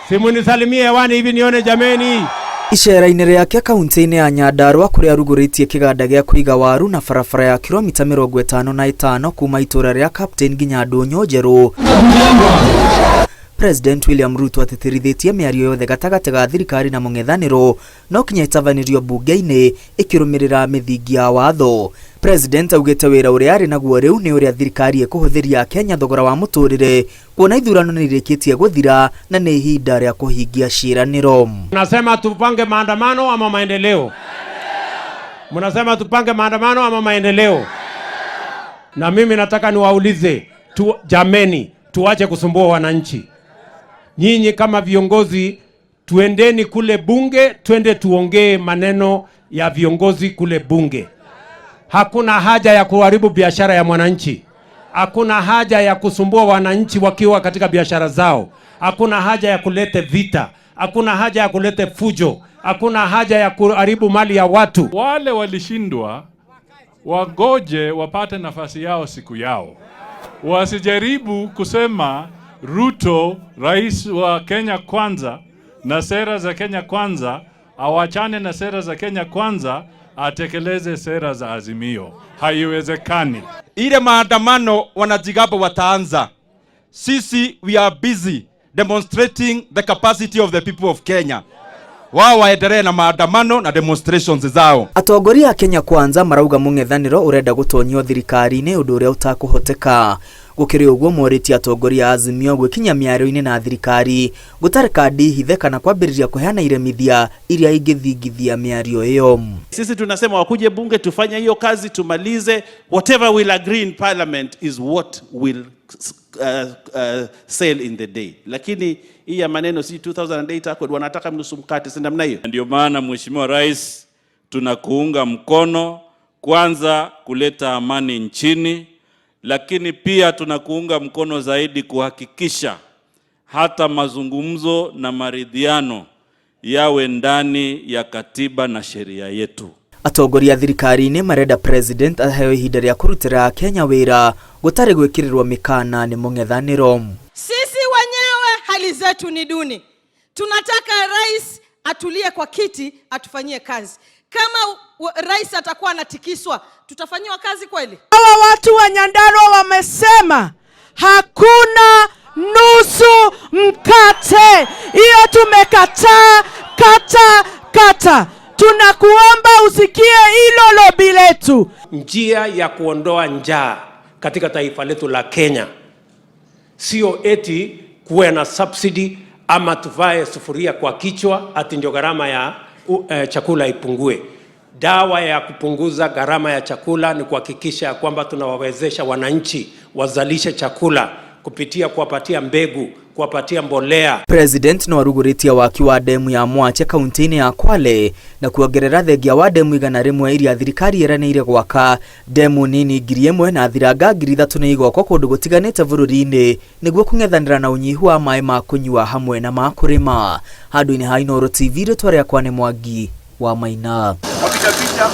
Si munisalimie hewani hivi nione jameni. Icera-inĩ rĩake kaunti-inĩ ya Nyandarua kũrĩa arugũrĩtie kĩganda gĩa kũiga waru na barabara ya kilomita 55 kuma itũra rĩa Captain nginya Ndũnyũ Njerũ. President William Ruto atĩtĩrithĩtie mĩario yothe gatagatĩ ga thirikari na mũng'ethanĩro no kinya ĩtabanĩrio mbunge-inĩ ĩkĩrũmĩrĩra mĩthingi ya watho. President augĩte wĩra ũrĩa arĩ naguo rĩu nĩ ũrĩa thirikari ĩkũhũthĩria Akenya thogora wa mũtũrĩre kuona ithurano nĩ irĩkĩtie gũthira na nĩ ihinda rĩa kũhingia ciĩranĩro. Mnasema tupange maandamano ama maendeleo? Mnasema tupange maandamano ama maendeleo? Na mimi nataka niwaulize tu, jameni, tuache kusumbua wananchi. Nyinyi kama viongozi, tuendeni kule bunge, twende tuongee maneno ya viongozi kule bunge. Hakuna haja ya kuharibu biashara ya mwananchi. Hakuna haja ya kusumbua wananchi wakiwa katika biashara zao. Hakuna haja ya kulete vita. Hakuna haja ya kulete fujo. Hakuna haja ya kuharibu mali ya watu. Wale walishindwa wagoje wapate nafasi yao siku yao, wasijaribu kusema Ruto rais wa Kenya Kwanza na sera za Kenya Kwanza, awachane na sera za Kenya Kwanza, atekeleze sera za Azimio. Haiwezekani. Ile maandamano wanajigamba wataanza. Sisi we are busy demonstrating the capacity of the people of Kenya. Wao waendelee na maandamano na demonstrations zao. Atongoria a Kenya Kwanza marauga mũng'ethanĩro ũrenda gũtonyio thirikari-inĩ ũndũ ũrĩa ũtakũhoteka. Gũkĩrĩ ũguo morĩtie atongoria a Azimio gwĩkinyia mĩario-inĩ na thirikari gũtarĩ kandi hithe kana kwambĩrĩria kũheana iremithia iria ingĩthingithia mĩario ĩyo. Sisi tunasema wakuje bunge tufanye hiyo kazi tumalize. Whatever we'll agree in parliament is what will sail in the day. Lakini hii ya maneno si 2008 Accord wanataka nusu mkate, si namna hiyo? Ndio maana Mheshimiwa Rais, tunakuunga mkono kwanza kuleta amani nchini, lakini pia tunakuunga mkono zaidi kuhakikisha hata mazungumzo na maridhiano yawe ndani ya katiba na sheria yetu. Atongoria thirikari-inĩ marenda president aheo ihinda rĩa kũrutĩra Kenya wĩra gũtarĩ gwĩkĩrĩrwo mĩkana nĩ mũng'ethanĩro. Sisi wenyewe hali zetu ni duni. Tunataka rais atulie kwa kiti atufanyie kazi. Kama rais atakuwa anatikiswa, tutafanyiwa kazi kweli? Hawa watu wa Nyandarua wamesema hakuna nusu mkate. Hiyo tumekataa kata kata. Tunakuomba usikie hilo lobby letu. Njia ya kuondoa njaa katika taifa letu la Kenya sio eti kuwe na subsidy ama tuvae sufuria kwa kichwa ati ndio gharama ya chakula ipungue. Dawa ya kupunguza gharama ya chakula ni kuhakikisha kwamba tunawawezesha wananchi wazalishe chakula kupitia kuwapatia mbegu, kuwapatia mbolea. President no arugũrĩtie waki wa demu ya Mwache kaunti-inĩ ya Kwale na kuongerera thengia wa demu 100 iria thirikari ĩranĩire gwaka. Demu nini 1000 na thiranga 3000 nĩ igwakwo kũndũ gũtiganĩte bũrũri-inĩ nĩguo kũng'ethanĩra na ũnyihu wa maĩ ma kũnyua hamwe na ma kũrĩma. Handũ-inĩ ha Inooro TV, rĩtwa rĩakwa nĩ Mwangi wa Maina. Wapiga picha.